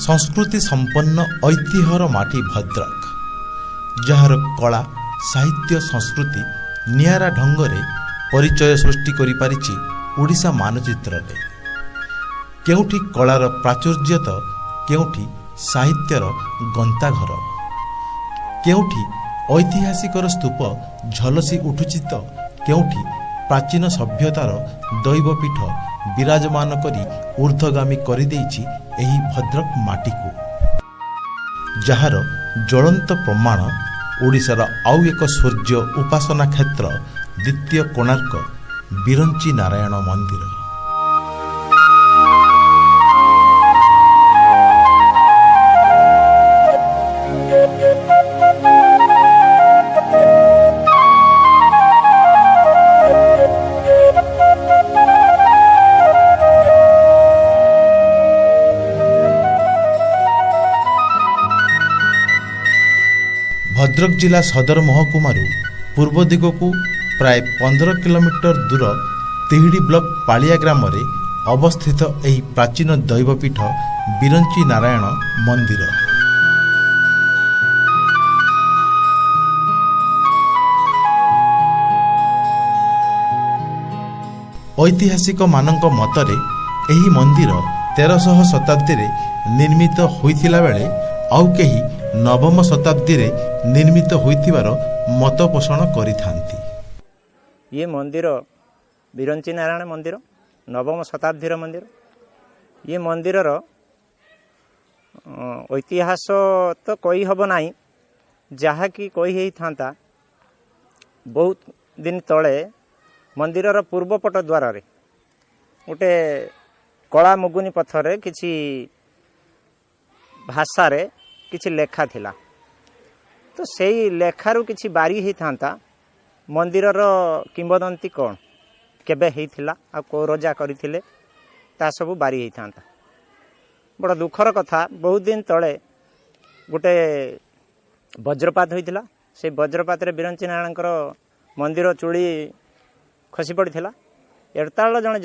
ସଂସ୍କୃତି ସମ୍ପନ୍ନ ଐତିହ୍ୟର ମାଟି ଭଦ୍ରକ, ଯାହାର କଳା, ସାହିତ୍ୟ, ସଂସ୍କୃତି ନିଆରା ଢଙ୍ଗରେ ପରିଚୟ ସୃଷ୍ଟି କରିପାରିଛି ଓଡ଼ିଶା ମାନଚିତ୍ରରେ। କେଉଁଠି କଳାର ପ୍ରାଚୁର୍ଯ୍ୟ ତ କେଉଁଠି ସାହିତ୍ୟର ଗନ୍ତାଘର, କେଉଁଠି ଐତିହାସିକର ସ୍ତୂପ ଝଲସି ଉଠୁଛି ତ କେଉଁଠି ପ୍ରାଚୀନ ସଭ୍ୟତାର ଦୈବପୀଠ ବିରାଜମାନ କରି ଉର୍ଦ୍ଧ୍ୱଗାମୀ କରିଦେଇଛି ଏହି ଭଦ୍ରକ ମାଟିକୁ, ଯାହାର ଜ୍ୱଳନ୍ତ ପ୍ରମାଣ ଓଡ଼ିଶାର ଆଉ ଏକ ସୂର୍ଯ୍ୟ ଉପାସନା କ୍ଷେତ୍ର ଦ୍ୱିତୀୟ କୋଣାର୍କ ବିରଞ୍ଚି ନାରାୟଣ ମନ୍ଦିର। ଭଦ୍ରକ ଜିଲ୍ଲା ସଦର ମହକୁମାରୁ ପୂର୍ବ ଦିଗକୁ ପ୍ରାୟ 15 କିଲୋମିଟର ଦୂର ତିହିଡ଼ି ବ୍ଲକ ପାଳିଆ ଗ୍ରାମରେ ଅବସ୍ଥିତ ଏହି ପ୍ରାଚୀନ ଦୈବପୀଠ ବିରଞ୍ଚି ନାରାୟଣ ମନ୍ଦିର। ଐତିହାସିକମାନଙ୍କ ମତରେ ଏହି ମନ୍ଦିର 1300 ଶତାବ୍ଦୀରେ ନିର୍ମିତ ହୋଇଥିଲା ବେଳେ ଆଉ କେହି ନବମ ଶତାବ୍ଦୀରେ ନିର୍ମିତ ହୋଇଥିବାର ମତ ପୋଷଣ କରିଥାନ୍ତି। ଇଏ ମନ୍ଦିର ବିରଞ୍ଚି ନାରାୟଣ ମନ୍ଦିର ନବମ ଶତାବ୍ଦୀର ମନ୍ଦିର। ଇଏ ମନ୍ଦିରର ଇତିହାସ ତ କହିହେବ ନାହିଁ, ଯାହାକି କହି ହେଇଥାନ୍ତା ବହୁତ ଦିନ ତଳେ ମନ୍ଦିରର ପୂର୍ବପଟ ଦ୍ୱାରରେ ଗୋଟେ କଳା ମୁଗୁନି ପଥରରେ କିଛି ଭାଷାରେ କିଛି ଲେଖା ଥିଲା, ତ ସେଇ ଲେଖାରୁ କିଛି ବାରି ହେଇଥାନ୍ତା ମନ୍ଦିରର କିମ୍ବଦନ୍ତୀ କ'ଣ, କେବେ ହେଇଥିଲା ଆଉ କେଉଁ ରଜା କରିଥିଲେ, ତା ସବୁ ବାରି ହେଇଥାନ୍ତା। ବଡ଼ ଦୁଃଖର କଥା, ବହୁତ ଦିନ ତଳେ ଗୋଟେ ବଜ୍ରପାତ ହୋଇଥିଲା। ସେଇ ବଜ୍ରପାତରେ ବିରଞ୍ଚି ନାରାୟଣଙ୍କର ମନ୍ଦିର ଚୁଳି ଖସି ପଡ଼ିଥିଲା। ଏଡ଼ତାଳର ଜଣେ